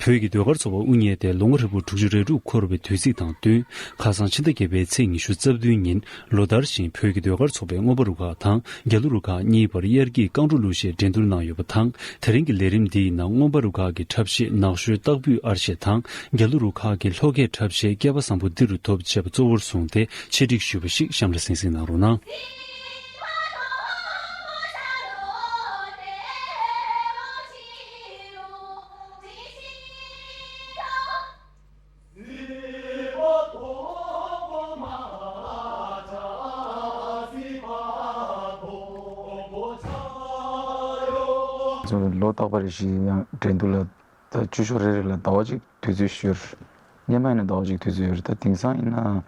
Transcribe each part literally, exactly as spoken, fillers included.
བོད་ཀྱི་ཟློས་གར་ཚོགས་པ་དབུ་བརྙེས་ཏེ་ལོ་ངོ་ཧྲིལ་པོ་དྲུག་ཅུ་རེ་དྲུག་འཁོར་བའི་དུས་ཚིགས་དང་བསྟུན། ཁ་སང་ཕྱི་ཟླ་བརྒྱད་པའི་ཚེས་ཉི་ཤུ་རྩ་བདུན་ཉིན་ལོ་ལྟར་བཞིན་བོད་ཀྱི་ཟློས་གར་ཚོགས་པའི་མངོན་པ་རུ་ཁག་དང་རྒྱ་ལོ་རུ་ཁག་གཉིས་བར་དབྱར་སྐྱིད་རྐང་བྲོ་གླུ་གཞས་འགྲན་བསྡུར་གནང་ཡོད་པ་དང་། དེ་རིང་གི་ལས་རིམ་འདིའི་ནང་མངོན་པ་རུ་ཁག་གི་འཁྲབ་གཞས་ནག་ཤོད་སྟག་ཕུད་ཨར་གཞས་དང་རྒྱ་ལོ་རུ་ཁག་གི་ལྷོ་ཁའི་འཁྲབ་གཞས་སྐལ་བ་བཟང་པོ་འདི་རུ་ཐོབ་བཅས་པ་གཙོ་བོར་བཟུང་སྟེ་ཆེད་སྒྲིག་ཞུས་པ་ཞིག་གཤམ་ལ་གསན་གཟིགས་གནང་རོགས་གནང་། ལོ་རྟག་པ་རེ་བཞིན་ཡང་འགྲན་བསྡུར་ལ་ད་བཅུ་ཤོག་རེ་རེ་ལ་ཟླ་བ་གཅིག་དུས་ཚོད་ཞུ་ཡོད། སྔོན་མ་ཡིན་ན་ཟླ་བ་གཅིག་དུས་ཚོད་ཡོད་རེད། ད་དེང་སང་ཡིན་ན་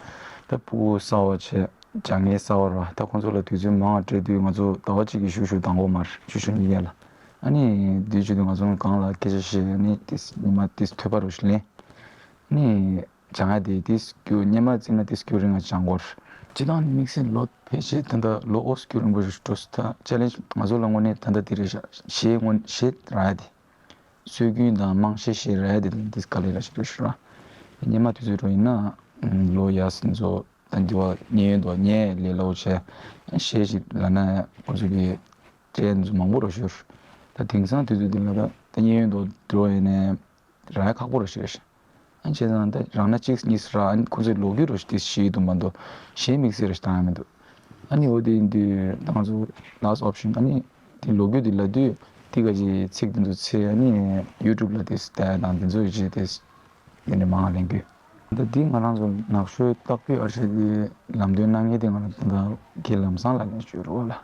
ད་ཕྲུ་གུ་གསར་བ་བྱས། སྦྱང་མཁན་གསར་བ་རེད་བ། ད་ཁོང་ཚོ་ལ་དུས་ཚོད་མང་བ་སྤྲད་དུས་ང་ཚོ་ཟླ་བ་གཅིག་གི་ཞུ་ཞུ་གཏོང་གི་ཡོད་མ་རེད། བཅུ་ཤོག་གཉིས་ཀ་ལ། ཨ་ནི་དེའི་ཆེད་དུ་ང་ཚོ་སྒང་ལ་སྐད་ཆ་བཤད། ཨ་ནི་ཏིས་ཉི་མ་ཏིས་ཐོད་པ་རུ་ཞིག་ལེན། ཨ་ནི་སྦྱང་ཡ་དེ་ཏིས་སྐྱུ་སྔོན་མ་བརྩིས་ན་ཏིས་སྐྱུ་རིང་ང་སྦྱང་དགོས་རེད། སྤྱིར་བཏང་ནི་དམིགས་བསལ་ལོ་ཕལ་ཆེར་ད་ལྟ་ལོ་ཨོ་སྐྱུ་རིང་པོ་ཞིག་འགྲོ་སྲིད། ད་ཅེ་ལེན་ཇི་ང་ཚོ་ལ་དངོས་གནས་ད་ལྟ་དེ་རེད་ཤག་གཞས་དངོས་གཞས་རག་ཡ་དེ། སྲོལ་རྒྱུན་དང་རྨང་གཞི་ཞིག་རེད་དེ། འདི་དཀའ་ལས་ར་ཞིག་རེད་ཤག་ར། སྔོན་མ་དུས་ཚོད་འགྲོ་ཡིན་ན་ལོ་ཡ་སེ་ཚོ་ད་འདི་བ་གཉན་ཡོད་དོ་གཉན་ལས་ལོ་བྱས་གཞས་ཤིག་ལ་ན་ཁོ་ཚོ་གི་གྲས་ཚོ་མང་པོ་ར་ཤོར། ད་དེང་སང་དུས་ཚོད་འདི་ལ་ད་ད་གཉན་ཡོད་དོ་འགྲོ་ཡིན་ནས་ར་ཡ་ཁག་པོ་ར་ཞིག་རེད་ཤག་ཨ་བྱས་ཙང་ད་རང་ན་གཅིག་གཉིས་ར། ཨ་ཁོ་ཚོའི་ལོ་རྒྱུས་ར་ཞིག་དེ་ཤེས་ཡི་འདུག་མ་གཏོགས་གཞས་དམིགས་བསལ་ར་ཞིག་བཏང་ཡ་མི་འདུག་ཨ་ནི་འོ་དེ་ཡིན་དུས་ད་ང་ཚོ་last option ཨ་ནི་དེ་ལོ་རྒྱུས་དེ་ལབ་དུས་དེ་ག་ཅིག་ཚིག་དེ་ཚོ་འཚོལ། ཨ་ནི་YouTube ལ་དེ་ལྟ་ཡ་དང་དེ་ཚོ་ཡི་ཆེད་དེ་དེ་ནས་མང་ལེན་རྒྱུ། ད་དེ་ང་རང་ཚོ་ནག་ཤོད་སྟག་ཕུད་ཨར་ཤེ་དེ་ལམ་སྟོན་གནང་མཁན་དེ་ང་རང་ད་དགེ་ལམ་བཟང་ལགས་ནས་བྱོས་རོགས་ལ།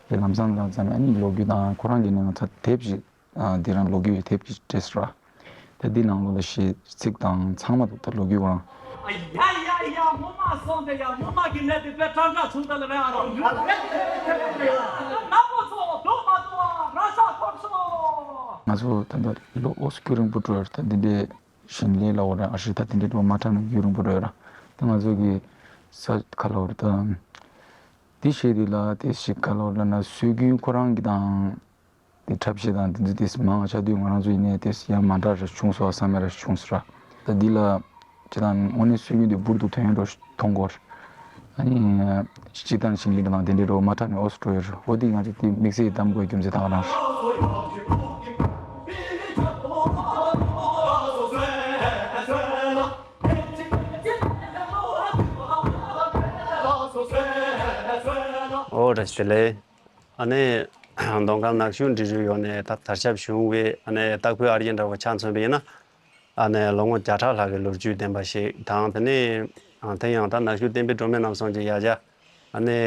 དགེ་ལམ་བཟང་ལགས་ཙམ་ཨ་ནི་ལོ་རྒྱུས་དང་ཁོ་རང་གི་ནང་ད་དེབ་ཅིག་ཨ་འདི་རང་ལོ་རྒྱུས་ཀྱི་དེབ་ཀྱི་འབྲེལ་སོ། ད་འདི་ནང་ལོགས་ལ་གཞས་ཚིག་དང་ཚང་མ་འདུག་ད་ལོ་རྒྱུས་ཀྱི་རང་། ཡ་ཡ་ཡ། ངོ་མ་སོང་དེ་ཡ། ངོ་མ་གི་ནད་དེ་དཔེ་ཀྲང་ཀྲང་བྱུང་ད་ལ་རེད་ཨ་རོ། ནག་པོ་ཚོ་སྡུག་མ་གཏོང་བ་ར་ས་ཐོབ་སོང་། ང་ཚོ་ད་ལྟ་ལོ་ཨོ་སྐྱོ་རིང་པོ་འགྲོ་ཡོད་རེད། ད་འདི་འདྲའི་ཞིང་ལས་ལ་འོ་ར་ཨ་ཧྲི་ད་འདི་འདྲའི་འགྲོ་མ་ཐག་ན་རྒྱུ་རིང་པོ་འགྲོ་ཡོད་ར། ད་ང་ཚོ་གི་ས་ཁ་ལ་འོ་ར་ད་འདི་བཤད་དུས་ལ་དེ་ཞིག་ཁ་ལ་འོ་ར་ན་སྲོལ་རྒྱུན་ཁོ་རང་གི་དང་། དེ་འཁྲབ་གཞས་དང་དེ་ཚོ་དེ་མང་ཆགས་དུས་ང་རང་ཚོ་ཡིན་ནའི་དེ་ཡང་མ་འདྲ་ར་བྱུང་སོང་བསམ་ཡ་ར་བྱུང་སོང་ར། ད་འདི་ལ་སྤྱིར་བཏང་དངོས་གནས་སྲོལ་རྒྱུན་དེ་འབུར་དུ་ཐོན་ཡོད་འགྲོ་མཐོང་གོ་ར། ཨ་ནི་སྤྱིར་བཏང་ཞིང་ལས་དང་དེ་འདྲའི་རོ་མ་འཁྲབ་ནས་ཨོ་སི་ཀྲོ་ཡོད་ར། འོ་དེ་ང་ཚོ་དེ་དམིགས་བསལ་གདམ་དགོས་རྒྱུ་མཚན་དང་རང་ར། ཨོ་ར་ཞེ་ལེ། ཨ་ནི་མདོ་ཁམས་ནག་ཆུ་འབྲི་རུའི་ཡོང་ནས་ད་དར་ཁྱབ་བྱུང་བའི་ཨ་ནི་སྟག་ཕུད་ཨར་གྱི་འདྲ་བོ་ཆ་མཚོན་པ་ཡིན་ན། ཨ་ནི་ལོ་ངོ་བརྒྱ་ཕྲག་ལྷག་གི་ལོ་རྒྱུས་ལྡན་པ་ཞིག་དང་། དེ་ནས་ཨ་དེ་ཡང་ད་ནག་ཆུ་བསྟན་པའི་སྒྲོན་མེ་རྣམ་གསུམ་གྱི་ཡ་གྱལ་ཨ་ནི་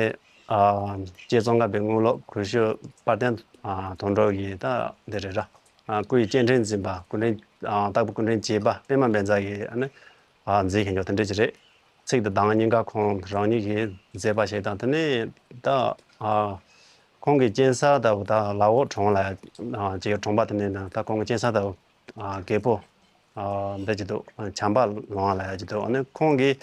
ཨ་རྗེ་ཙོང་ཁ་པའི་དངོས་སློབ་གུ་རུ་ཤྲཱི་དཔལ་ལྡན་ཨ་དོན་གྲུབ་ཀྱི་ད་འདི་རེད་ར། ཨ་སྐུ་ཡི་སྤྱན་འདྲེན་འཛིན་པ་སྐུ་ཕྲེང་ཨ་སྟག་ཕུད་སྐུ་ཕྲེང་བརྒྱད་པ་པད་མ་བཛྲ་གི་ཨ་ནི་ཨ་མཛད་མཁན་ཡོད་དེ་འདྲ་ཅིག་རེད། ཚིག་དང་གདངས་གཉིས་ཀ་ཁོང་རང་ཉིད་ཀྱིས་མཛད་པ་ཞིག་དང་། དེ་ནས་ད་ཨ་ཁོང་གི་སྤྱན་ས་ལྟ་བུ་ད་ལ་འོག་གྲོང་ལ་ཡ་ཅིག་གྲོང་པ་དེ་ནས་ད་ཁོང་གི་སྤྱན་ས་ལྟ་བུ་ཨ་རྒད་པོ་ཨ་འདི་ཅིག་འདུག་བྱམས་པ་ལོང་བ་ལ་ཡ་ཅིག་འདུག་ཨ་ནི་ཁོང་གིས་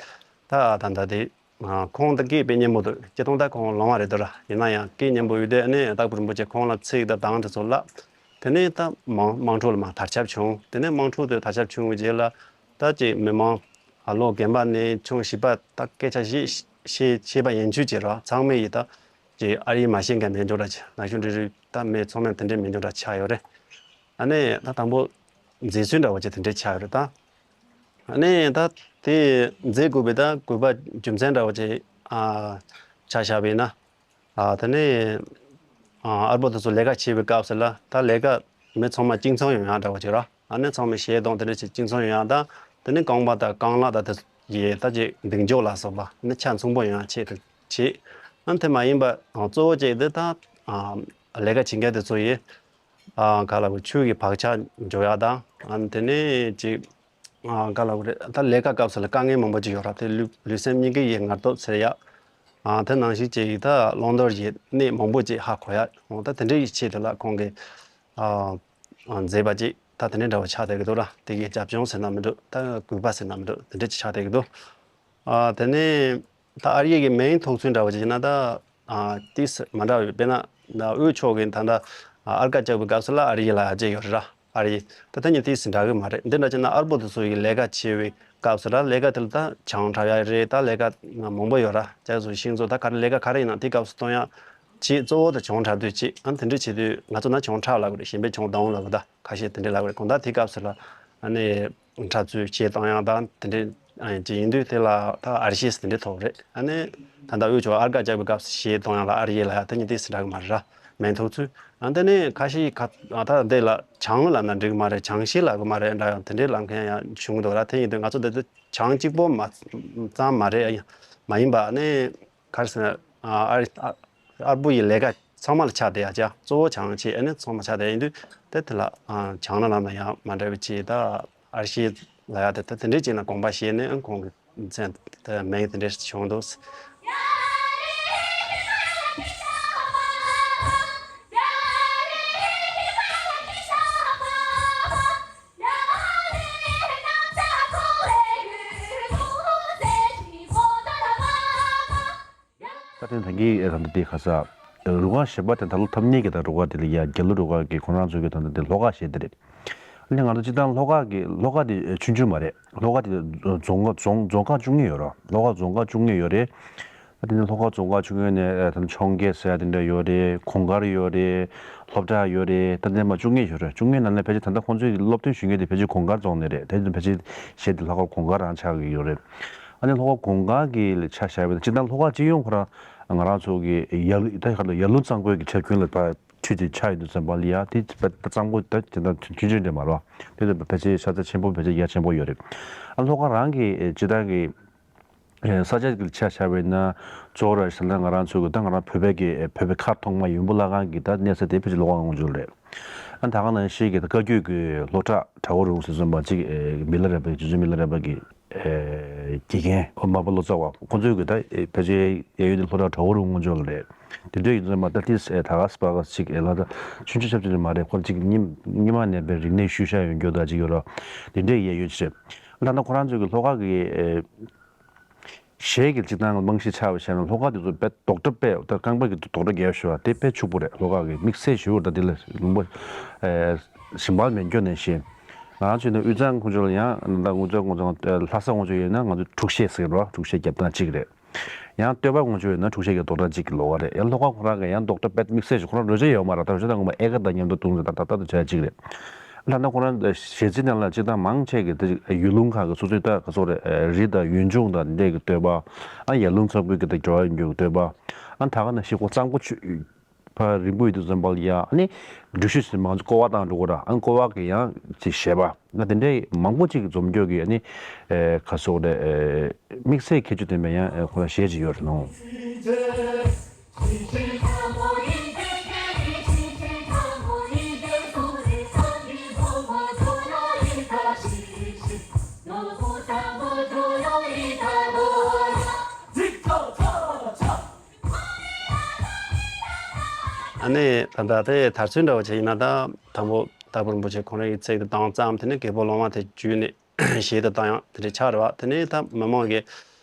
ད་ད་ད་དེ་ཨ་ཁོང་ད་སྐད་དཔེ་སྙན་པོ་འདུག་སྤྱིར་བཏང་ད་ཁོང་ལོང་བ་རེད་འདུག་ར། ཡིན་ན་ཡང་སྐད་སྙན་པོ་ཡོད་དེ། ཨ་ནི་སྟག་ཕུད་རིན་པོ་ཆེ་ཁོང་ལ་ཚིག་དང་གདངས་དེ་ཚོ་བསླབས། དེ་ནས་ད་དམངས་དམངས་ཁྲོད་ལ་མར་དར་ཁྱབ་བྱུང་། དེ་ནས་དམངས་ཁྲོད་དུ་དར་ཁྱབ་བྱུང་བའི་རྗེས་ལ་ད་ཅིག་མི་མང་ཨ་ལོ་རྒན་པ་ནས་ཆུང་བྱིས་པ་ད་སྐད་ཆ་བཤད་བཤད་བཤད་པ་ཡན་ཆོད་ཅིག་ར་ཚང་མས་ཡིས་ད་ཅིག་ཨ་རིའི་མ་ཤེས་མཁན་མེད་འཇོག་འདྲ་ཅིག་ནག་ཆུ་འབྲི་རུའི་ད་མི་ཚང་མས་དེ་འདྲའི་མེད་འཇོག་འདྲ་ཆགས་ཡོད་རེད། ཨ་ནི་ད་དང་པོ་མཛེས་ཚུལ་འདྲ་བོ་ཅིག་དེ་འདྲའི་ཆགས་ཡོད་རེད་ད། ཨ་ནི་ད་དེ་མཛེས་དགོས་པའི་ད་དགོས་པ་རྒྱུ་མཚན་འདྲ་བོ་ཅིག་ཨ་ཆ་བཞག་པ་ཡིན་ན། ཨ་དེ་ནས་ཨ་ཨར་པོ་དེ་ཚོ་ལས་ཀ་བྱེད་པའི་སྐབས་སུ་ལ་ད་ལས་ཀ་མི་ཚང་མ་གཅིག་མཚུངས་ཡོང་ཡག་འདྲ་བོ་ཅིག་ར། ཨ་ནི་ཚང་མས་གཞས་གཏོང་དེ་འདྲ་ཅིག་གཅིག་མཚུངས་ཡོང་ཡག་དང་། དེ་ནས་རྐང་པ་དང་རྐང་ལག་དང་དེ་ཡི་ད་ཅིག་མདུན་ཅོག་ལ་སོགས་པ་ནི་ཆ་མཚུངས་པོ་ཡོང་ཡག་ཆེད་དུ་བྱེད། ཨ་ནི་དེ་མ་ཡིན་པ་གཙོ་བོ་གཅིག་དེ་ད་ཨ་ལས་ཀ་བྱེད་མཁན་དེ་ཚོ་ཡིས་ཨ་ག་ལ་བུ་ཆུ་གི་བག་ཆགས་འཇོག་ཡག་དང་། ཨ་ནི་དེ་ནས་ཅིག་ཨ་ག་ལ་བུ་རེད། ད་ལས་ཀ་སྐབས་སུ་ལ་དཀའ་ངལ་མང་པོ་ཅིག་ཡོད་ར། དེ་ལུས་ལུས་སེམས་གཉིས་ཀའི་ཡི་ངར་ཐོབ་ཟེར་ཡག་ཨ་དེ་ནང་བཞིན་ཅིག་ད་བླང་དོར་གྱི་གནས་མང་པོ་ཅིག་ཧ་གོ་ཡག་འོ་ད་དེ་འདྲའི་ཆེད་དུ་ལ་ཁོང་གིས་ཨ་ཨ་མཛད་པ་ཅིག་ད་དེ་འདྲའི་འདྲ་བ་ཆགས་བསྡད་ཀྱི་འདུག་ར། དེ་གའི་རྒྱབ་ལྗོངས་ཟེར་ན་མི་འདུག་ད་དགོས་པ་ཟེར་ན་མི་འདུག་དེ་འདྲ་ཅིག་ཆགས་བསྡད་ཀྱི་འདུག་ཨ་དེ་ནས་ད་ཨ་རི་གི་མིང་ཐོགས་ཚུལ་འདྲ་བ་ཅིག་ཡིན་ན་ད་ཨ་ཏིས་མ་འདྲ་བའི་དཔེར་ན་ད་དབུས་ཕྱོགས་ཀྱི་ད་ད་ཨར་ཀ་བཅག་པའི་སྐབས་སུ་ལ་ཨ་རི་ལ་ཡ་བཅད་ཡོད་རེད་ར། ཨར་ཡེ། ད་ཐེངས་གཉིས་དེ་ཟིན་འདྲ་གི་མ་རེད། འདི་འདྲ་བྱས་ན་ཨར་པོ་དེ་ཚོ་ཡི་ལས་ཀ་བྱེད་པའི་སྐབས་སུ་ར། ལས་ཀ་དེ་ལ་ད་ཆང་འཁྲབ་ཡ་རེད། ད་ལས་ཀ་མང་པོ་ཡོད་ར། ཅག་ཚོ་ཤིང་བཟོ་ད་ག་རེ་ལས་ཀ་ག་རེ་ཡིན་ན་དེ་སྐབས་སུ་གཏོང་ཡ་བྱེད། གཙོ་བོ་ད་ཆང་འཁྲབ་དུས་བྱེད། ཨ་དེ་འདྲ་བྱེད་དུས་ང་ཚོ་ན་ཆང་འཁྲབ་ལབ་གི་རེད། གཞན་པའི་ཆང་བརྡུང་ལབ་གི། ད་ཁ་ཤས་དེ་འདྲ་ལབ་གི་རེད། གང་ལྟར་དེ་སྐབས་སུ་ལ་ཨ་ནི་འཁྲབ་ཚུལ་གཞས་བཏང་ཡ་དང་དེ་འདྲ་ཨ་ཅིག་ཡིན་དུས་དེ་ལ་ད་ཨར་ཤེས་དེ་འདྲ་ཐོབ་རེད། ཨ་ནི་ད་ལྟ་འུ་ཅག་ཨར་ག་རྒྱག་པའི་སྐབས་སུ་གཞས་བཏང་ཡ་ལ་ཨར་ཡེ་ལབ་ཡ་དེ་གཉིས་དེ་ཟིན་འདྲ་གི་མ་རེད་ར། མིང་ཐོགས་ཚུལ། ཨ་དེ་ནས་ཁ་ཤས་ཁ་ད་འདི་ལ་ཆང་ལབ་ན་འགྲིག་གི་མ་རེད། ཆང་གཞས་ལབ་གི་མ་རེད་འདྲ་ཡང་དེ་འདྲའི་ལབ་མཁན་ཡང་བྱུང་གི་འདུག་ར། དེ་ཡིན་དུས་ང་ཚོ་འདི་ད་ཆང་གཅིག་པོ་མ་ཙམ་མ་རེད། ཡང་མ་ཡིན་པ་ཨ་ནི་ག་རེ་ཟེར་ན། ཨ་ཨར་ཨར་པོ་ཡི་ལས་ཀ་ཚང་མ་ལ་ཆ་དེ་ཡ་ཅག་གཙོ་བོ་ཆང་བྱེད། ཨ་ནི་ཚང་མ་ཆ་དེ་ཡིན་དུས་དེ་དེ་ལ་ཨ་ཆང་ལ་ལབ་ན་ཡང་མ་འདྲ་བའི་ཆེད་ད་ཨར་ཤེས་ལབ་ཡ་དེ་ད་དེ་འདྲའི་བྱས་ན་དགོངས་པ་བཞེས་ནས་ཨ་ཁོང་གི་མཚན་དེ་མིང་དེ་འདྲ་བྱུང་འདུག། ད་ཐེངས་ད་གིན་ཨེ་ད་ལྟ་དེ་ཁ་ས་རུ་ཁག་བཞི་པ་དེ་ད་ལོ་ཐབས་མཉེས་ཀྱི་ད་རུ་ཁག་དེ་ལ་ཡ་རྒྱ་ལོ་རུ་ཁག་གི་ཁོ་རང་ཚོ་གི་ད་ལྟ་དེ་ལྷོ་ཁ་ཞེས་དེ་རེད། ཨ་ནི་ང་ཚོ་སྤྱིར་བཏང་ལྷོ་ཁ་གི་ལྷོ་ཁ་དེ་ཆུང་ཆུང་མ་རེད། ལྷོ་ཁ་དེ་རྫོང་ཁག་རྫོང་རྫོང་ཁག་བཅུ་གཉིས་ཡོད་རེད། ལྷོ་ཁ་རྫོང་ཁག་བཅུ་གཉིས་ཡོད་རེད། ད་དེ་ནི་ལྷོ་ཁ་རྫོང་ཁག་བཅུ་གཉིས་ནས་ཨེ་ད་ལྟ་འཕྱོངས་རྒྱས་ཟེར་ཡ་དེ་འདྲ་ཡོད་རེད། གུང་དཀར་ཡོད་རེད། ལྷོ་བྲག་ཡོད་རེད། ད་དེ་མ་བཅུ་གཉིས་ཡོད་རེད། བཅུ་གཉིས་ནང་ནས་ཕལ་ཆེར་ད་ལྟ་ཁོང་ཚོའི་སློབ་སྟོན་ཞུ་མཁན་དེ་ཕལ་ཆེར་གུང་དཀར་རྫོང་ནས་རེད། དེ་ཕལ་ཆེར་གཞས་དེ་ལྷོ་ཁ་གུང་དཀར་རང་ཆགས་ཀྱི་ཡོད་རེད། ཨ་ནི་ལྷོ་ཁ་གུང་དཀར་གྱི་ལ་ཆ་བཞག་པ་ཡིན་ན་སྤྱིར་བཏང་ལྷོ་ཁ་སྤྱི་ཡོངས་ཁོ་རང་ང་རང་ཚོ་གི་ཡར་ད་ག་ལ་ཡར་ཀླུང་གཙང་པོའི་གི་ཆ་རྒྱུན་ལ་ཕར་ཁྲིད་དེ་ཆགས་ཡོད་དུས་ཙམ་པ་ལ་ཡ་དེ་ཕར་གཙང་པོ་ད་དེ་འདྲ་ཆུང་ཆུང་འདྲ་མ་རེད། དེ་ཚོ་ཕལ་ཆེར་ཤ་ཚ་ཆེན་པོ་ཕལ་ཆེར་ཡ་ཆེན་པོ་ཡོད་རེད། ཨ་ལྷོ་ཁ་རང་གི་སྤྱིར་བཏང་གི་ས་ཆ་གི་ཆ་བཞག་པ་ཡིན་ན་གཙོ་བོ་ར་ད་ང་རང་ཚོ་གི་ད་ང་རང་བོད་པའི་གི་བོད་པའི་ཁ་ཐོག་མ་ཡོན་པོ་ལྷ་ཁང་གི་ད་གནས་ས་དེ་ཕལ་ཆེར་ལྷོ་ཁ་ངོས་འཛུལ་རེད། ཨ་ད་ག་ནང་བཞིན་གྱི་ད་བཀའ་བརྒྱུད་ཀྱི་སློབ་གྲྭ་བྲག་འོག་རོང་ཟེར་ཙམ་པ་གཅིག་མི་ལ་རས་པ་རྗེ་བཙུན་མི་ལ་རས་པ་གི་དགེ་རྒན་མར་པ་ལོ་ཙཱ་བ་ཁོང་ཚོའི་གི་ད་ཕལ་ཆེར་གཡས་གཡོན་དེ་སློབ་གྲྭ་བྲག་འོག་རོང་ངོས་འཛུལ་རེད། དེ་འདྲ་ཡིན་ཙམ་པ་ད་ཏིས་ད་ག་ས་པ་ག་ཅིག་ལ་ད་ཆུང་ཆུང་ཆབ་ཆུང་མ་རེད། ཁོ་གཅིག་རྙིང་རྙིང་མ་ནས་པའི་རིག་གནས་ཤུལ་བཞག་ཡོད་རྒྱུ་ད་ཅིག་ཡོད་ར། དེ་འདྲའི་གཡས་གཡོན་ཅིག་རེད། ད་ལྟ་ཁོ་རང་ཚོའི་གི་ལྷོ་ཁ་གི་གཞས་ཀྱི་སྤྱིར་བཏང་རྨང་གཞི་ཆགས་པ་བྱས་ན་ལྷོ་ཁ་དེ་ཚོ་དཔེ་རྡོག་སྒྲ་དཔེ་ད་རྐང་པ་གི་རྡོག་སྒྲ་རྒྱས་ཤོས་དེ་དཔེ་ཕྱུག་པོ་རེད། ལྷོ་ཁ་གི་དམིགས་བསལ་ཞུ་བར་ད་དེ་ལ་ལུང་པ་ཞིམ་པ་མེད་སྐྱོ་ནས་བཞིན། ང་རང་ཚོའི་ནང་དབུས་གཙང་ཁོང་ཚོ་ལ་ཡང་ད་དབུས་གཙང་ཁོང་ཚོ་ལྷ་ས་ཁོང་ཚོ་ཡོད་ན་ང་ཚོ་འཁྲུག་གཞས་ཟེར་རོ། འཁྲུག་གཞས་རྒྱབ་སྟངས་གཅིག་རེད། ཡང་སྟོད་པ་ཁོང་ཚོ་ཡོད་ན་འཁྲུག་གཞས་ཀྱི་རྡོག་སྒྲ་གཅིག་གི་ལོགས་ཀ་རེད། ཡང་ལྷོ་ཁ་ཁོ་རང་གི་ཡང་རྡོག་སྒྲ་དཔེ་དམིགས་བསལ་ཞིག་ཁོ་རང་རོལ་ཆ་ཡོད་མ་རེད། ད་རོལ་ཆ་དང་ངོ་མ་ཨེ་ཀ་དང་མཉམ་དུ་བརྡུངས་ཏེ་ད་ད་ད་དུ་བྱ་གཅིག་རེད། ད་ལྟ་ཁོ་རང་གཞས་ཚིག་ནང་ལ་སྤྱིར་བཏང་མང་ཆེ་གི་དེ་ཡུལ་ལུང་ཁག་གི་སོ་སོའི་ད་ག་ཚོད་རེད། རི་དང་ཡུལ་ལྗོངས་དང་འདི་འདྲའི་གི་བསྟོད་པ། ཨ་ཡར་ཀླུང་གཙང་པོའི་གི་ད་འགྲོ་བ་ཡིན་རྒྱུ་གི་བསྟོད་པ། ཨ་ད་ག་ནང་བཞིན་ཁོ་གཙང་པོ་ཆུ་ཕ་རིང་པོ་ཡོད་དུས་ཙམ་པ་ལ་ཡ་ཨ་ནི་འགྲུལ་བཞུད་ཟེར་མང་ཚོ་ཀོ་བ་བཏང་འགྲོ་གི་ར། ཨ་ནི་ཀོ་བ་གི་ཡང་ཅིག་གཞས་པ་ང་དེ་འདྲའི་མང་པོ་ཅིག་འཛོམས་རྒྱུ་གི་ཨ་ནི་ཨེ་ག་ཟེར་དགོས་རེད། ཨེ་དམིགས་བསལ་ཁྱད་ཆོས་ལྡན་པའི་ཡང་ཨེ་ཁོ་རང་གཞས་ཅིག་ཡོད་རེད་ནོ། ཨ་ནི་ད་ལྟ་དེ་དར་ཚོན་འདྲ་བོ་ཅིག་ཡིན་ན་ད་དང་པོ་སྟག་ཕུ་རིན་པོ་ཆེ་ཁོང་རང་གི་ཚིག་དེ་བཏང་ཙམ་དེ་ནས་རྒད་པོ་སློབ་མ་དེ་བརྒྱུད་ནས་གཞས་དེ་བཏང་ཡང་དེ་འདྲ་ཆགས་རེད་བ། དེ་ནས་ད་མི་མང་གི་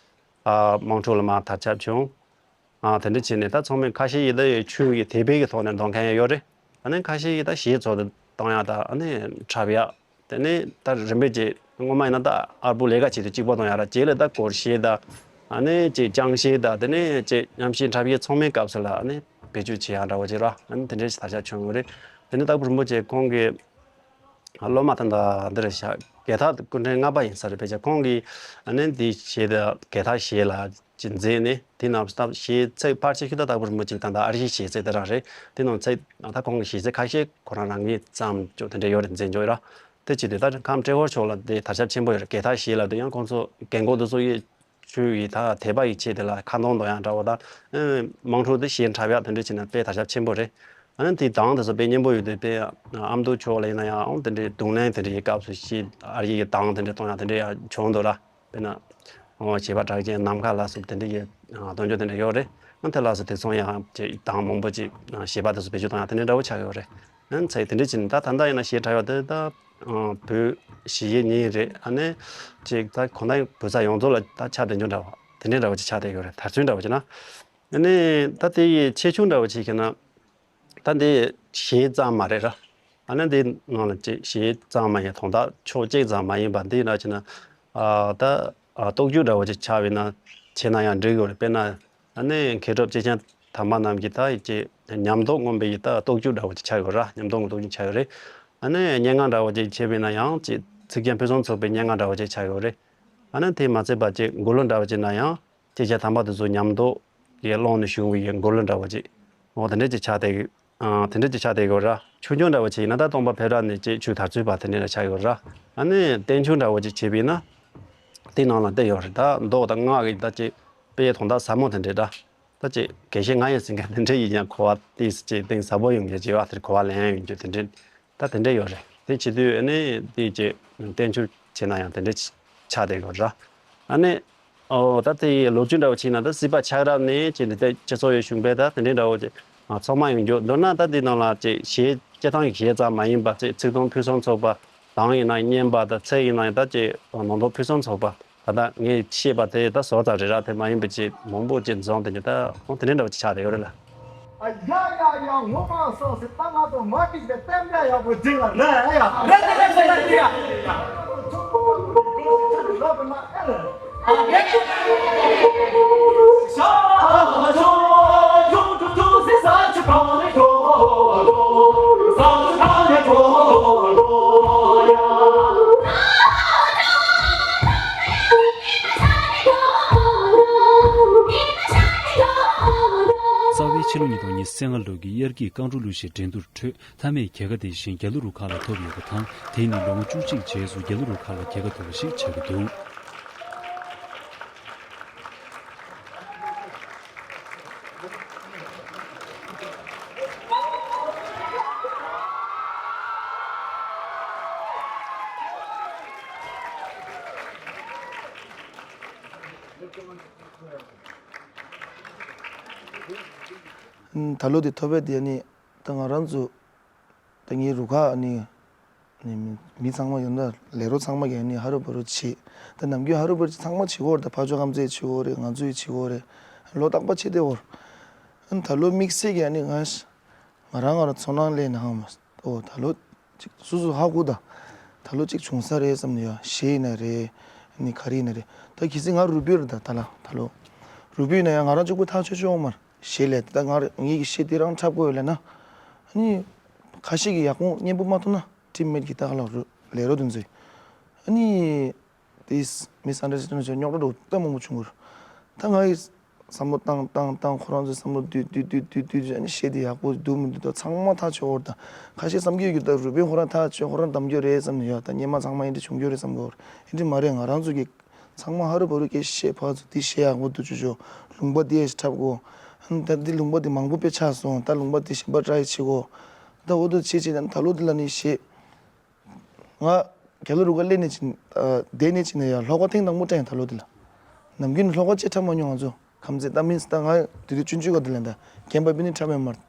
ཨ་དམངས་ཁྲོད་ལ་མར་དར་ཁྱབ་བྱུང་། ཨ་དེ་འདྲ་བྱས་ནས་ད་ཚང་མས་ཁ་ཤས་ཡིན་ད་ཡོད་ཆོས་ཀྱི་དད་པའི་གི་ཐོག་ནས་འདོན་མཁན་ཡང་ཡོད་རེད། ཨ་ནི་ཁ་ཤས་ཡིན་ད་གཞས་ཚོགས་དེ་བཏང་ཡག་ད་ཨ་ནི་འཁྲབ་ཡག་དེ་ནས་ད་རིམ་པས་ཀྱི་སྔོན་མ་ཡིན་ན་ད་ཨར་པོ་ལས་ཀ་བྱེད་དུས་གཅིག་པོ་བཏང་ཡག་ར། རྗེས་ལ་ད་སྒོར་གཞས་ད་ཨ་ནི་ཅིག་ལྕང་གཞས་ད་དེ་ནས་ཅིག་མཉམ་གཞས་འཁྲབ་ཡག་ཚང་མའི་སྐབས་སུ་ལ་ཨ་ནི་བེད་སྤྱོད་བྱེད་ཡག་འདྲ་བོ་ཅིག་ར། ཨ་ནི་དེ་འདྲའི་ཞིག་དར་ཁྱབ་བྱུང་ཡོད་རེད། དེ་ནས་སྟག་ཕུ་རིན་པོ་ཆེ་ཁོང་གིས་སློབ་མ་ད་ལྟ་འདིར་བཞག་རྒྱལ་ཐར་སྐུ་ཕྲེང་ལྔ་པ་ཡིན་ས་རེད། ཕལ་ཆེར་ཁོང་གིས་ཨ་ནི་འདི་གཞས་ད་རྒྱལ་ཐར་གཞས་ལ་ཅིག་མཛད་ནས་དེ་ནང་སྟབས་གཞས་ཚིག་ཕལ་ཆེར་ཤོས་ད་སྟག་ཕུ་རིན་པོ་ཆེ་ད་ལྟ་ཨ་རིའི་གཞས་ཚིག་དེ་རང་རེད། དེ་ནང་ཚིག་ད་ཁོང་གི་གཞས་ཚིག་ཁ་ཤས་ཁོ་རང་རང་གིས་བརྩམས་ཅོག་དེ་འདྲ་ཡོད་རེད། མཛད་ཅོག་ཡོད་ར། དེ་བྱེད་དུས་ད་ཁམས་ཏྲེ་ཧོར་ཕྱོགས་ལ་དེ་དར་ཁྱབ་ཆེན་པོ་ཡོད་རེད། རྒྱལ་ཐར་གཞས་ལབ་དུས་ཡང་ཁོང་ཚོ་རྒན་གོག་དེ་ཚོ་ཡི་ཆོས་ཡི་ད་དད་པ་ཡི་ཆེད་དེ་ལ་ཁ་འདོན་འདོན་ཡག་འདྲ་བོ་ད་དམངས་ཁྲོད་དུ་གཞས་འཁྲབ་ཡག་དེ་འདྲ་བྱས་ན་དཔེ་དར་ཁྱབ་ཆེན་པོ་རེད། ཨ་ནི་དེའི་གདངས་དེ་ཚོ་དཔེ་སྙན་པོ་ཡོད་དུས་དཔེ་ཨ་མདོ་ཕྱོགས་ལ་ཡིན་ན་ཡང་ཨང་དེ་འདྲའི་རྡུང་ལེན་དེ་འདྲ་ཡི་སྐབས་སུ་གཞས་ཨ་རིའི་གི་གདངས་དེ་འདྲ་གཏོང་ཡག་དེ་འདྲ་ཡང་བྱུང་འདུག་ར། དཔེར་ན་ཨོ་བྱེད་པ་གྲགས་ཅན་ནམ་མཁའ་ལ་སོགས་དེ་འདྲ་ཡི་གདེང་འཇོག་དེ་འདྲ་ཡོད་རེད། ཨ་དེ་ལ་སོགས་དེ་ཚོ་ཡང་ཅིག་གདངས་མང་པོ་ཅིག་གཞས་པ་དེ་ཚོ་བེད་སྤྱོད་གཏོང་ཡག་དེ་འདྲ་འདྲ་བོ་ཆགས་ཡོད་རེད། ཨ་ཚེ་དེ་འདྲ་བྱས་ནས་ད་ད་ལྟ་ཡིན་ན་གཞས་འཁྲབ་ཡག་དེ་ད་བོད་གཞིས་བྱེས་གཉིས་རེད། ཨ་ནི་ཅིག་ད་གང་ལྟར་བོད་ས་ཡོངས་རྫོགས་ལ་ད་ཁྱབ་བསྡད་རྒྱུ་འདྲ་བ་དེ་འདྲ་འདྲ་བོ་ཅིག་ཆགས་བསྡད་ཡོད་རེད། དར་ཚོན་འདྲ་བོ་ཅིག་ན། ཨ་ནི་ད་དེ་ཡི་ཆེ་ཆུང་འདྲ་བོ་ཅིག་ཁྱེར་ན། ད་འདི་གཞས་ཙམ་མ་རེད་ར། ཨ་ནི་འདི་ནང་ལ་ཅིག་གཞས་ཙམ་མ་ཡིན། དོན་དག་ཕྱོགས་གཅིག་ཙམ་མ་ཡིན་པ་འདི་འདྲ་བྱས་ན། ཨ་ད་ཨ་གཏོར་རྒྱུག་འདྲ་བོ་ཅིག་ཆགས་པས་ན་བྱས་ན་ཡང་འགྲིག་གི་རེད། དཔེར་ན་ཨ་ནི་མཁས་གྲུབ་སྐྱེས་ཆེན་དམ་པ་རྣམས་ཀྱི་ད་ཅིག་ཉམས་རྟོགས་མངོན་པའི་ད་གཏོར་རྒྱུག་འདྲ་བོ་ཅིག་ཆགས་ཡོད་ར། ཉམས་རྟོགས་ཀྱི་གཏོར་རྒྱུག་ཆགས་ཡོད་རེད། ཨ་ནི་སྙན་ངག་འདྲ་བོ་ཅིག་བྱས་པས་ན་ཡང་ཅིག་ཚིག་རྒྱན་ཕུན་སུམ་ཚོགས་པའི་སྙན་ངག་འདྲ་བོ་ཅིག་ཆགས་ཡོད་རེད། ཨ་ནི་དེ་མ་ཚད་པ་ཅིག་མགུར་གླུ་འདྲ་བོ་ཅིག་ན་ཡང་། སྐྱེས་ཆེན་དམ་པ་དེ་ཚོ་ཉམས་རྟོགས་ཀྱི་ཀློང་ནས་བྱུང་བའི་མགུར་གླུ་འདྲ་བོ་ཅིག་འོ་དེ་འདྲ་ཅིག་ཆགས་བསྡད་ཀྱི། ཨ་དེ་འདྲ་ཅིག་ཆགས་བསྡད་ཀྱི་ཡོད་ར། ཆོས་འབྱུང་འདྲ་བོ་ཅིག་ཡིན་ན་ད་སྟོང་པ་འཕེལ་རབ་ནས་ཅིག་ཆོས་དར་ཚུལ་བར་དེ་འདྲ་ལ་ཆགས་ཡོད་ར། ཨ་ནི་བསྟན་འགྱུར་འདྲ་བོ་ཅིག་བྱས་པས་ན། དེ་ནང་ལ་བསྡད་ཡོད་རེད། ད་མདོ་དང་སྔགས་ཀྱི་ད་ཅིག་དཔེ་དོན་དག་ཟབ་མོ་དེ་འདྲ་འདྲ། ད་ཅིག་དགེ་བཤེས་ང་ཡིན་ཟེར་མཁན་དེ་འདྲ་ཡིན་ཡང་གོ་བ་ཏིས་ཅིག་གཏིང་ཟབ་པོ་ཡོང་གི་བྱས་པ་དེར་གོ་བ་ལེན་ཡོང་རྒྱུ་དེ་འདྲ། ད་དེ་འདྲ་ཡོད་རེད། དེ་བྱེད་དུས་ཨ་ནི་དེ་ཅིག་བསྟན་འགྱུར་བྱས་ན་ཡང་དེ་འདྲ་ཆགས་བསྡད་ཡོད་ར། ཨ་ནི་ཨོ་ད་དེ་ལོ་རྒྱུས་འདྲ་བོ་བྱས་ན་ད་སྲིད་པ་ཆགས་རབས་ནས་ཅིག་འདི་ལྟའི་སྤྱི་ཚོགས་ཡོད་བྱུང་བས་ད་དེ་འདྲའི་འདྲ་བོ་ཅིག་ཚང་མ་ཡོང་རྒྱུ་མདོར་ན་ད་དེ་ནང་ལ་ཅིག་གཞས་སྐྱེ་ཐང་གི་གཞས་ཙམ་མ་ཡིན་པ་ཅིག་ཚིག་དོན་ཕུན་སུམ་ཚོགས་པ། གདངས་ཡིན་ན་སྙན་པ་དང་ཚེག་ཡིན་ན་ད་ཅིག་ནང་དོན་ཕུན་སུམ་ཚོགས་པ། ད་ལྟ་ངས་ཤེས་པ་དེ་ད་ཟོར་ཙམ་རེད་ར། དེ་མ་ཡིན་པ་ཅིག་མང་པོ་ཅིག་འཛོམས་དེ་ཉིད་ད་ཁོང་དེ་འདྲའི་འདྲ་བོ་ཅིག་ཆགས་བསྡད་ཡོད་རེད་ལ། ཨ་ཡ་ཡ་ཡ། ངོ་མ་སོང་ཟེར་ད་ང་ཚོ་མ་ཀིག་པའི་གཏན་འབྲས་ཡག་པོ་འགྲིག་ལ་རེད་ཡ། རེད་རེད་རེད་རེད་རེད་ཡ། རྩ་བའི་ཕྱི་ལོ་ཉིས་སྟོང་ཉི་ཤུ་རྩ་ལྔ་ལོ་གི་དབྱར་སྐྱིད་རྐང་བྲོ་གླུ་གཞས་འགྲན་བསྡུར་ཁྲོད་མཐའ་མའི་རྒྱལ་ཁ་དེ་བཞིན་རྒྱ་ལོ་རུ་ཁག་ལ་ཐོབ་ཡོད་པ་དང་། དེ་ནི་ལོ་ངོ་བཅུ་གཅིག་རྗེས་སུ་རྒྱ་ལོ་རུ་ཁག་ལ་རྒྱལ་ཁ་ཐོབ་པ་ཞིག་ཆགས་ཀྱི་འདུག་ད་ལོ་དེ་ཐོབ་པ་དེ་ནི་ད་ང་རང་ཚོ་ད་ངའི་རུ་ཁག་ནི་ནི་མི་མི་ཚང་མ་ཡོད་ན་ལས་རོགས་ཚང་མ་གིས་ནི་ཧ་རུ་བ་རུ་བྱེད། ད་ནམ་རྒྱུན་ཧ་རུ་བ་རུ་ཚང་མ་བྱེད་ཀྱི་ཡོད་རེད། ད་ཕ་ཇོ་ཁམས་ཚེ་བྱེད་ཀྱི་ཡོད་རེད། ང་ཚོས་བྱེད་ཀྱི་ཡོད་རེད། ལོ་རྟག་པར་བྱེད་བསྡད་ཡོད་རེད། ཨ་ནི་ད་ལོ་དམིགས་བསལ་གྱི་ཨ་ནི་ང་ང་རང་ང་རང་ཚོར་སྣང་ལས་ནའང་མ་ཨོ་ད་ལོ་ཅིག་སུ་སུ་ཧ་གོ་ད། ད་ལོ་ཅིག་བྱུང་ས་རེད་བསམ་ནས་ཡ། གཞས་ཡིན་ན་རེད། ཨ་ནི་ག་རེ་ཡིན་ན་རེད། ད་གལ་སྲིད་ང་རུ་སྦིར་ད་ད་ལ་ད་ལོ་རུ་སྦིར་ཡིན་ན་ཡང་ང་རང་གཅིག་པུ་ཐག་ཆོད་ཆོད་ཡོང་མ་རེད། གཞས་ལས་ད་ང་རང་ངེད་ཀྱི་གཞས་དེ་རང་འཁྲབ་དགོས་ཡོད་ལབ་ན། ཨ་ནི་ཁ་ཤས་ཀྱིས་ཡག་པོ་སྙན་པོ་མ་ཐོན་ན་ཊིམ་མེཊ་ཀྱི་ད་ག་ལ་རུ་ལས་རོགས་དེ་ཚོས་ཨ་ནི། དེས་མི་སན་ཌར་སི་ཊེན་ཌིང་བྱས་རྙོག་དྲ་འདྲ་བོ་ལྟད་མོ་མང་པོ་བྱུང་གི་རེད། ད་ང་ཡིས་བསམ་བློ་བཏང་བཏང་བཏང་ཁོ་རང་ཚོས་བསམ་བློ་བསྡུས་བསྡུས་བསྡུས་བསྡུས་བསྡུས་བྱས་ནས་གཞས་དེ་ཡག་པོ་འདུག་མི་འདུག་ད་ཚང་མ་ཐག་ཆོད་ཡོད་རེད། ད་ཁ་ཤས་བསམ་གྱི་ཡོད་ཀྱི་ད་རུ་སྦིར་ཁོ་རང་ཐག་ཆོད་ཁོ་རང་གདམ་རྒྱུ་རེད་བསམ་ནས་ཡོད། ད་སྔོན་མ་ཚང་མ་ཨེ་འདྲ་བྱུང་རྒྱུ་རེད་བསམ་གྱི་ཡོད་རེད། ཨེ་འདྲ་མ་རེད། ང་རང་ཚོ་གིས་ཚང་མ་ཧ་རུ་བ་རུ་སྐད་བཤད་ཕར་ཚུར་འདི་གཞས་ཡག་པོ་འདུག་ཅོ་ཅོ། ལུང་པ་འདི་ཡས་འཁྲབ་དགོས། ཨ་ནི་ད་འདི་ལུང་པ་འདི་མང་པོ་དཔེ་ཆགས་སོང་། ད་ལུང་པ་འདི་གཞན་པ་ཊ་རའི་བྱེད་དགོས། ད་འོ་འདུག་བྱེད་བྱེད་ད་ད་ལོ་འདི་ལ་ནི་གཞས། ང་རྒྱ་ལོ་རུ་ཁག་སླེབས་ནས་ཕྱིན། ཨ་བསྡད་ནས་ཕྱིན་ནས་ཡང་ལྷོ་ཁ་ཐེངས་དང་པོ་སྤྲད་ཡིན་ད་ལོ་འདི་ལ། ནམ་རྒྱུན་ལྷོ་ཁ་ཅིག་འཁྲབ་མ་མྱོང་ང་ཚོ། ཁམས་ཚན་ད་མིན་ད་ང་དུས་དུས་ཆུང་ཆུང་ག་འདི་ལ་ད་རྒན་པ་པི་ནི་འཁྲབ་ཡོད་མ་རེད།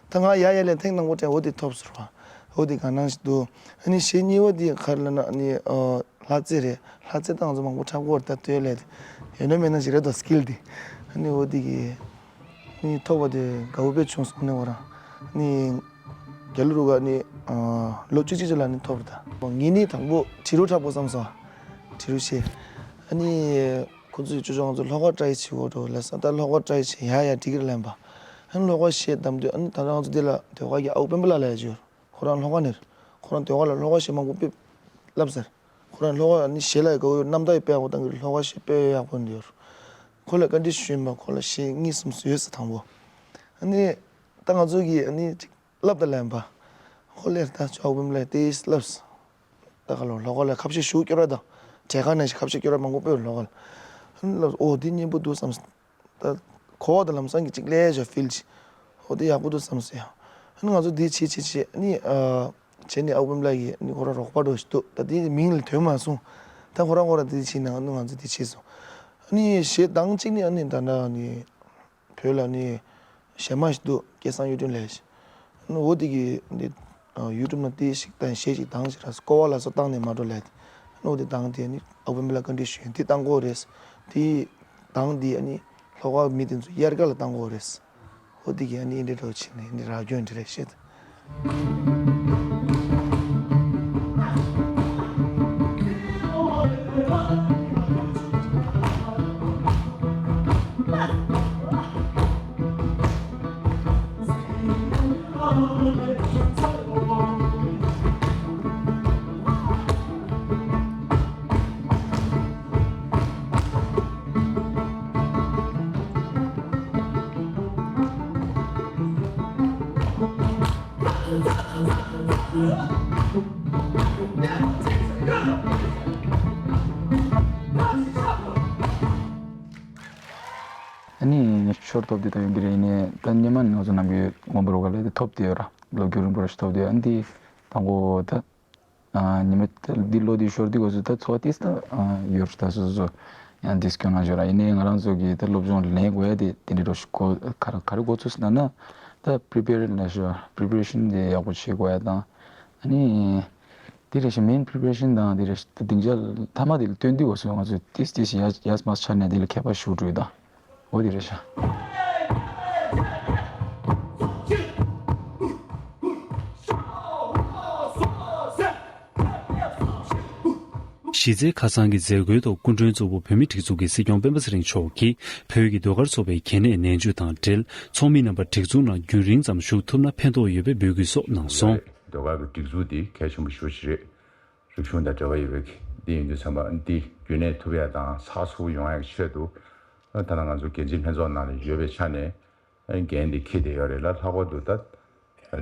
ད་ང་ཡ་ཡ་ལས་ཐེངས་དང་པོ་སྤྲད་འོ་དེ་ཐོབ་ཟེར་བ། འོ་དེ་ག་ནང་ཞིག་འདུག་ཨ་ནི་གཞས་གཉིས་པ་དེ་ག་རེ་ལབ་ན་ཨ་ནི་ཨ་ལྷ་རྩེ་རེད། ལྷ་རྩེ་ད་ང་ཚོ་མང་པོ་འཁྲབ་ཀྱི་ཡོད་རེད། ད་ལྟོས་ལས་དེ་ཡོད་ན་མེད་ན་ཞིག་རེད་དོ་སི་ཀིལ་དེ། ཨ་ནི་འོ་དེ་གི་ནི་ཐོབ་པ་དེ་དགའ་པོ་དཔེ་བྱུང་སོང་ནི་འོ་རང་ནི། རྒྱ་ལོ་རུ་ཁག་ནི་ཨ་ལོ་བཅུ་གཅིག་ཅིག་ལ་ནི་ཐོབ་རེད་ད། ངས་ནི་དང་པོ་དྲི་རུ་འཁྲབ་དགོས་བསམ་སོང་། དྲི་རུ་གཞས། ཨ་ནི་ཁོ་ཚོས་ཅོ་ཅོ་ང་ཚོ་ལྷོ་ཁ་ཊ་རའི་བྱེད་དགོས་འགྲོ་ལབ་སོང་། ད་ལྷོ་ཁ་ཊ་རའི་བྱེད་ཡ་ཡ་འགྲིག་གི་རེད་ལབ་པ། ཨ་ནི་ལྷོ་ཁ་གཞས་བདམས་དུས་ཨ་ནི་ད་ལྟ་ང་ཚོ་འདི་ལ་ཟློས་གར་གྱི་ཨའུ་པེན་པ་ལགས་ལབ་ཡ་ཅིག་ཡོད་རེད། ཁོ་རང་ལྷོ་ཁ་ནས་རེད། ཁོ་རང་ཟློས་གར་ལ་ལྷོ་ཁ་གཞས་མང་པོ་དཔེ་བསླབས་ཟེར། ཁོ་རང་ལྷོ་ཁ་ནི་གཞས་ལ་ཡི་ག་འོ་རྣམ་ཐར་ཡི་དཔེ་ཡག་པོ་བཏང་གི་རེད། ལྷོ་ཁ་གཞས་དཔེ་ཡག་པོ་འདི་ཡོད་རེད། ཁོ་ལ་བཀའ་འདྲི་ཞུས་ཡིན་པ། ཁོ་ལ་གཞས་གཉིས་གསུམ་ཡོད་ཟེར་དང་པོ། ཨ་ནི་ད་ང་ཚོ་གིས་ཨ་ནི་ཅིག་བསླབ་ད་ལབ་ཡིན་པ། ཁོ་ལས་ད་ཅོག་བུམ་ལས་ཏེ་བསླབས། ད་ག་ལོ་ལྷོ་ཁ་ལ་ཁ་བཤད་ཞུ་སྐྱོར་བ་དང་གྲལ་ཁ་ནས་ཤིག་ཁ་བཤད་སྐྱོར་བ་མང་པོ་དཔེ་ལྷོ་ཁ་ལ། ཨ་ནི་ལབ་ཨོ་འདི་སྙན་པོ་འདུག་བསམ། ད་གོ་བ་དང་ལམ་སང་གི་ཅིག་ལས་བྱ་ཕིལ་ཅིག་ཨོ་འདི་ཡག་པོ་འདུག་བསམ་སོང་ཡ། ཨ་ནི་ང་ཚོ་འདི་བྱེད་བྱེད་བྱེད་ཨ་ནི་ཨ་བྱས་ནས་ཨའུ་པེན་པ་ལགས་ཀྱིས་ཨ་ནི་ཁོ་རང་རོགས་པ་འགྲོ་ཞིག་འདུག་ད་འདི་མིང་ལ་ཐོན་མ་སོང་། ད་ཁོ་རང་ཁོ་རང་འདི་བྱེད་ན་ཨ་ནི་ང་ཚོ་འདི་བྱེད་སོང་། ཨ་ནི་གཞས་གདངས་གཅིག་ནི་ཨ་ནི་ད་ལྟ་ཨ་ནི། བོད་ལ་ནི་གཞས་མ་ཞིག་འདུག་སྐལ་བཟང་གཡུ་སྒྲོན་ལབ་ཞིག་ཨ་ནི་འོ་དེ་གི་འདི་ཡུ་ཊུབ་ནང་དེ་ཞིག་དང་གཞས་ཞིག་བཏང་ཞིག་ར་སྐོར་བ་ལ་སོགས་བཏང་ནས་མ་འགྲོ་ལབ་དེ། ཨ་ནི་འོ་དེ་བཏང་དེ་ནི་ཨའུ་པེན་པ་ལ་བཀའ་འདྲི་ཞུས་དེ་བཏང་གོ་རེད། དེ་བཏང་དེ་ཨ་ནི་ལྷོ་ཁ་མི་དེ་ཚོ་དབྱར་ཁ་ལ་བཏང་གོ་རེད། འོ་དེ་གི་ཨ་ནི་འདི་འདྲ་བྱས་ནས་འདི་ར་སྐྱོན་འདི་རེད་ཤེས། ཨ་ནི་ཞོར་ཐོབ་དེ་ད་ཡོང་གི་རེད། ཡིན་ནའི་ད་སྔོན་མ་ནས་ང་ཚོ་ནམ་རྒྱུན་མངོན་པར་རོགས་ལ་དེ་ཐོབ་དེ་ཡོད་ར། ལོ་རྒྱུས་རིང་པོ་ར་ཞིག་ཐོབ་དེ་ཡོད། ཨ་ནི་དེ་དང་པོ་ད་ཨ་ཉི་མ་ད་འདི་ལོ་འདི་ཞོར་འདི་སྐབས་སུ་ད་ཚོར་བ་ཏིས་ད་ཡོད་ར། ད་སོ་སོ་ཡང་འདི་སྐྱོན་ང་ཞོར་ར། ཡིན་ནའི་ང་རང་ཚོ་གི་ད་སློབ་སྦྱོང་ལེན་དགོས་ཡ་དེ་དེ་འདྲ་རོ་ཞིག་གོ་ག་རེ་ག་རེ་གོ་ཚུལ་ཟེར་ན་ན་ད་པི་རི་པེར་ལ་ཞོར་པི་རི་པེ་རེ་ཤན་དེ་ཡག་པོ་བྱེད་དགོས་ཡ་དང་། ཨ་ནི། དེ་རེད་ཤག་མེན་པི་རི་པེ་རེ་ཤན་དང་དེ་རེད་ཤག་སྡིངས་ཆ་མཐའ་མ་དེ་ལ་སྟོན་དུས་སྐབས་སུ་ང་ཚོས་ཏིས་ཏིས་ཡ་ཡ་མ་ཆ་ནས་དེ་ལ་མཁས་པ་ཞུ་འགྲོ་ཡི་དང་། འོ་དེ་རེད་ཤག་གཞི་རྩའི་ཁ་སང་གི་མཛད་སྒོའི་ཐོག་སྐུ་མགྲོན་གཙོ་བོ་བོད་མིའི་སྒྲིག་འཛུགས་ཀྱི་སྲིད་སྐྱོང་སྤེན་པ་ཚེ་རིང་མཆོག་གིས་བོད་ཀྱི་ཟློས་གར་ཚོགས་པའི་གལ་གནད་ནན་བརྗོད་དང་འབྲེལ། ཚོགས་མི་རྣམ་པ་སྒྲིག་འཛུགས་ནང་རྒྱུན་རིང་ཙམ་ཞུགས་ཐུབ་ན་ཕན་ཐོགས་ཡོད་པའི་འབོད་སྐུལ་སོགས་གནང་སོང་། ཟློས་གར་གྱི་སྒྲིག་འཛུགས་འདི་གལ་ཆེན་པོ་ཞེ་པོ་ཅིག་རེད། རིག་གཞུང་དང་འབྲེལ་བ་ཡོད་པའི་འདི་ཡིན་དུས་ཙམ་པ་འདི་རྒྱུན་གནས་ཐུབ་ཡ་དང་ཚགས་ཚུད་ཡོང་ཡ་གི་ཆེད་དུ། ད་ལྟ་ང་ཚོ་འགན་འཛིན་ལྷན་ཚོགས་ནང་ལ་ཡོད་པའི་ཆ་ནས་འགན་འདི་འཁྱེར་བསྡད་ཡོད་རེད་ལ། ལྷག་པར་དུ་ད་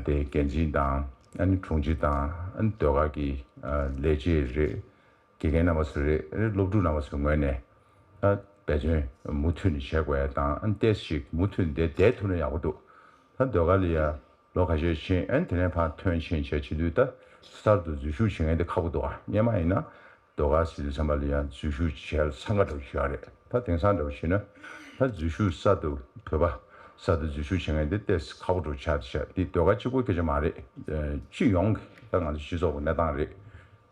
དེ་འགན་འཛིན་དང་ཨ་ནི་དྲུང་ཆེ་དང་ཨ་ནི་ཟློས་གར་གྱི་ལས་བྱེད་རེད། དགེ་རྒན་རྣམ་པ་ཚོ་རེད། སློབ་ཕྲུག་རྣམ་པ་ཚོའི་ངོས་ནས་ད་འབད་བརྩོན་མུ་མཐུད་ནས་བྱེད་དགོས་ཡ་དང་ཨ་ནི་ཏོག་ཙམ་ཞིག་མུ་མཐུད་ནས་བསྡད་ཐུབ་ན་ཡག་པོ་འདུག་ད་ཟློས་གར་ལ་ཡ་ལོ་ཁ་ཤས་ཕྱིན་ཨ་ནི་དེ་ནས་ཕར་ཐོན་ཕྱིན་བྱས་བྱེད་དུས་ད་གསར་དུ་འཛུལ་ཞུགས་བྱེད་མཁན་དེ་ཁག་པོ་འདུག་ཨ་སྔོན་མ་ཡིན་ན་ཟློས་གར་ཟེར་དུས་ཙམ་པ་ལ་ཡང་འཛུལ་ཞུགས་བྱེད་ཡ་འཚང་ཁ་འདྲ་པོ་ཞིག་ཡོད་རེད། ད་དེང་སང་འདྲ་པོ་བྱས་ན་ད་འཛུལ་ཞུགས་གསར་དུ་བོད་པ་གསར་དུ་འཛུལ་ཞུགས་བྱེད་མཁན་དེ་ཏོག་ཙམ་ཁག་པོ་འདྲ་པོ་ཆགས་བསྡད་ཤག་འདི་ཟློས་གར་གཅིག་པོ་སྐད་ཆ་མ་རེད། སྤྱི་ཡོངས་ཀྱི་ད་ང་ཚོ་སྤྱི་ཚོགས་ཀྱི་གནས་སྟངས་རེད།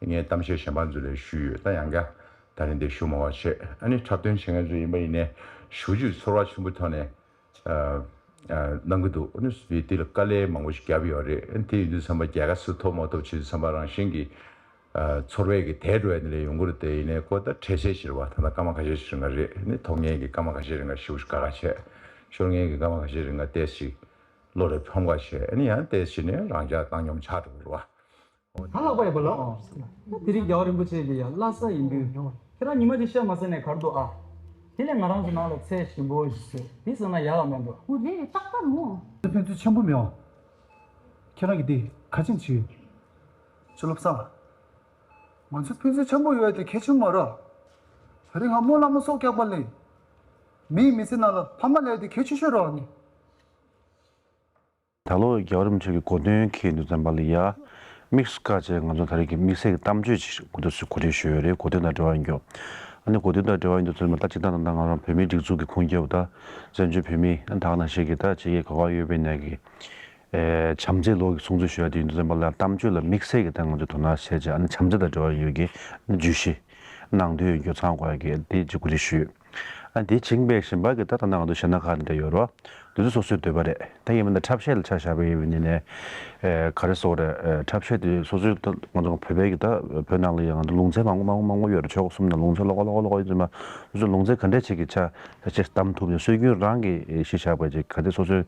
ངས་གཏམ་བཤད་གཞན་པ་ཚོ་ལ་ཞུས་ཡོད། ད་ཡང་བསྐྱར་ད་རིང་འདིར་ཞུ་མ་བ་བྱས། ཨ་ནི་འཁྲབ་སྟོན་བྱེད་མཁན་ཚོ་ཡིན་པ་ཡིན་ནའི་ཞེ་པོ་ཅིག་ཚོར་བ་ཆེན་པོའི་ཐོག་ནས་ཨ་ཨ་གནང་གི་འདུག་ཨ་ནི་དེ་ལ་དཀའ་ལས་མང་པོ་ཞིག་བརྒྱབ་ཡོད་རེད། ཨ་ནི་དེ་ཡིན་དུས་ཙམ་པ་རྒྱལ་ཁ་སུ་ཐོབ་མ་ཐོབ་བྱེད་དུས་ཙམ་པ་རང་བཞིན་གྱི་ཨ་ཚོར་བའི་གི་དལ་འགྲོ་ཡ་དེ་འདྲ་ཡོང་གི་རེད། དེ་ཡིན་ནའི་ཁོ་ད་འཕྲལ་སེལ་ཞེས་པ་ད་ལྟ་སྐར་མ་ཁ་ཤས་ཤིག་རིང་ག་རེད། ཨ་ནི་ཐོབ་མཁན་གྱི་སྐར་མ་ཁ་ཤས་རིང་ག་ཞེ་པོ་ཞིག་དཀའ་ཁག་བྱས། ཤོར་མཁན་གྱི་སྐར་མ་ཁ་ཤས་རིང་ག་ཏོག་ཙམ་ཞིག་བློ་ལ་ཕམ་ཁ་བྱས། ཨ་ནི་ཡང་ཏོག་ཙམ་ཞིག་ནས་རང་འཇགས་བཏང་སྙོམས་ཆགས་འགྲོ་གི་རེད་བ། ད་ལྷག་པ་ཡོད་པ་ལ། དེ་རིང་རྒྱལ་བ་རིན་པོ་ཆེ་གི་ཡ་བླ་གཟའ་ཡིན་དུས། ཁྱེད་རང་ཉི་མ་གཅིག་ཤ་མ་ཟ་ནས་ག་རེ་འདུག་ཨ། དེ་ལས་ང་རང་ཚོ་ནང་ལ་ཚལ་ཞིམ་པོ་ཞིག་བཟོས། དེ་ཟ་ན་ཡག་ག་མི་འདུག་འོ་རེད། རེད། ཏག་ཏག་རེད་མོ། ཕན་ཚུན་ཆེན་པོ་མི་ཡོང་། ཁྱེད་རང་གིས་དེ་ག་ཅན་བྱེད། ཕྱི་ལོ་གསར་བ། ང་ཚོ་ཕན་ཚུན་ཆེན་པོ་ཡོད་དེ་གལ་ཆེན་པོ་མ་རེད། ད་རེས་ང་རྨོ་ལགས་མོ་སྲོག་སྐྱག་པ་ལེན། མིའི་མི་ཚེ་ནང་ལ་ཕ་མ་ལས་དེ་གལ་ཆེ་ཤོས་རེད་ནི། ད་ལོ་རྒྱལ་བ་རིན་པོ་ཆེ་གི་གོ་སྟོན་འཁེལ་དུས་ཙམ་པ་ལ་ཡ། དམིགས་སུ་བཀར་བྱས་ང་ཚོ་ད་རེས་ཀྱི་དམིགས་བསལ་གྱི་གཏམ་བརྗོད་ཅིག་གོ་སྟོན་གོ་སྒྲིག་ཞུས་ཡོད་རེད། གོ་སྟོན་དང་འབྲེལ་བ་ཡིན་རྒྱུ། ཨ་ནི་གོ་སྟོན་དང་འབྲེལ་བ་ཡིན་དུས་ཚོད་མ་ད་སྤྱིར་བཏང་ད་ལྟ་ང་རང་བོད་མིའི་སྒྲིག་འཛུགས་ཀྱི་ཁུངས་སྐྱེལ་བ་ད་བཙན་བྱོལ་བོད་མི་ཨ་ནི་ད་ག་ནང་བཞིན་གྱི་ད་ཕྱི་རྒྱལ་ག་བ་ཡོད་པའི་ནས་ཀྱི་ཨེ་བྱམས་བརྩེའི་ལོ་གི་སྲུང་བརྩི་ཞུ་ཡ་དེ་ཡིན་དུས་ཙམ་པ་ལ་གཏམ་བརྗོད་ལ་དམིགས་བསལ་གྱི་ད་ང་ཚོ་དོ་སྣང་བྱས་བྱས་ཨ་ནི་བྱམས་བརྩེ་དང་འབྲེལ་བ་ཡོད་ཀྱི་ཨ་ནི་བརྗོད་གཞི་ནང་དོན་ཡོད་རྒྱུ་ཚང་དགོས་ཡ་གི་དེ་ཅིག་གོ་སྒྲིག་ཞུས། ཨ་དེ་བྱིངས་པའི་ཞིང་པ་གི་ད་ད་ནང་དུ་གཞས་སྣ་ཁག་འདྲ་ཡོད་རོ། འདི་ཚོ་སོ་སོའི་འདོད་པ་རེད། ད་ཡིན་མིན་ད་འཁྲབ་གཞས་ལ་ཆ་བཞག་པ་ཡིན་པ་ཡིན་ནའི། ཨེ་ག་རེ་ཟེར་དགོས་རེད། ཨེ་འཁྲབ་གཞས་དེ་སོ་སོའི་ད་ང་ཚོ་བོད་པའི་གི་ད་བོད་ནང་ལ་ཡང་ང་ཚོ་ལུང་ཚན་མང་པོ་མང་པོ་མང་པོ་ཡོད་རེད། ཆོལ་ཁ་གསུམ་ནང་ལུང་ཚན་ལོགས་ཀ་ལོགས་ཀ་ལོགས་ཀ་ཡོད་ཙང་མ། སོ་སོའི་ལུང་ཚན་ག་འདྲ་ཅིག་གི་ཆ་ད་ཅིག་གཏམ་ཐུབ་ནས་སྲོལ་རྒྱུན་རང་གི་གཞི་བཞག་པ་ཅིག་ག་དེ་སོ་སོའི།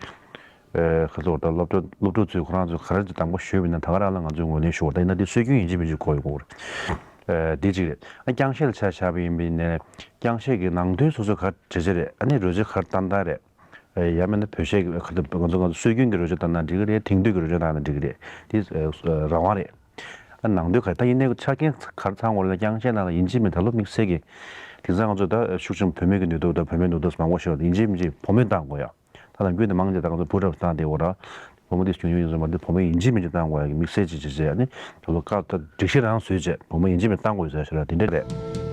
ཨེ་ག་ཚོད་ད་སློབ་གྲོགས་སློབ་གྲོགས་ཚོས་ཁོ་རང་ཚོས་ག་རེ་ཅིག་དང་པོ་ཞུས་པ་ཡིན་ན་ད་ག་རང་ལ་ང་ཚོའི་ངོས་ནས་ཞུ་བ་ད་ཡིན་ན་འདི་སྲོལ་རྒྱུན་ཡིན་གཅིག་མིན་གཅིག་གོ་ཡི་གོ་རེད། ཨེ་འདི་གཅིག་རེད། ཨ་རྐྱང་གཞས་ལ་ཆ་བཞག་པ་ཡིན་པ་ཡིན་ནའི་རྐྱང་གཞས་ཀྱི་ནང་དོན་སོ་སོ་ག་འདྲ་ཅིག་རེད། ཨ་ནི་རོལ་ཆ་ག་རེ་བཏང་སྟངས་རེད། ཨེ་ཡང་མིན་ན་བོད་གཞས་ཀྱི་ག་རེ་ང་ཚོ་ང་ཚོ་སྲོལ་རྒྱུན་གྱི་རོལ་ཆ་བཏང་སྟངས་འགྲིག་གི་རེད། དེང་དུས་ཀྱི་རོལ་ཆ་བཏང་ན་འགྲིག་གི་རེད། འདི་ཨེ་རང་དབང་རེད། ཨ་ནང་དོན་ག་རེ་ད་ཡིན་ནའི་ཆ་རྐྱེན་ག་རེ་ཚང་དགོས་ལ་རྐྱང་གཞས་ནང་ལ་ཡིན་གཅིག་མིན་ད་ལོ་དམིགས་བསལ་གྱི་དེང་སང་ང་ཚོ་ད་ཤུགས་ཆེན་པོ་བུད་མེད་ཀྱི་ནུས་སྟོབས་དང་བུད་མེད་ནུས་སྟོབས་མང་པོ་ཞིག་ཡོད། ཡིན་གཅིག་མིན་གཅིག་བུ་མོས་བཏང་དགོས་ཡ། ད་ནམ་རྒྱུན་དུ་མང་ཆེ་ད་ང་ཚོ་བུ་རབས་བཏང་བསྡད་ཡོད་ར། བུ་མོ་དེ་ཆུང་ཆུང་ཡིན་ཙང་མ་དེ་བུ་མོ་ཡིན་གཅིག་མིན་གཅིག་བཏང་དགོས་ཡ་གི་དམིགས་བསལ་ཅིག་བྱས་བྱས་ཨ་ནི་ད་ལོ་སྐབས་ད་སྒྲིག་གཞི་རང་བཟོས་བྱས་བུ་མོ་ཡིན་གཅིག་མིན་བཏང་དགོས་ཟེར་ཞེ་དྲག་དེ་འདྲ་རེད།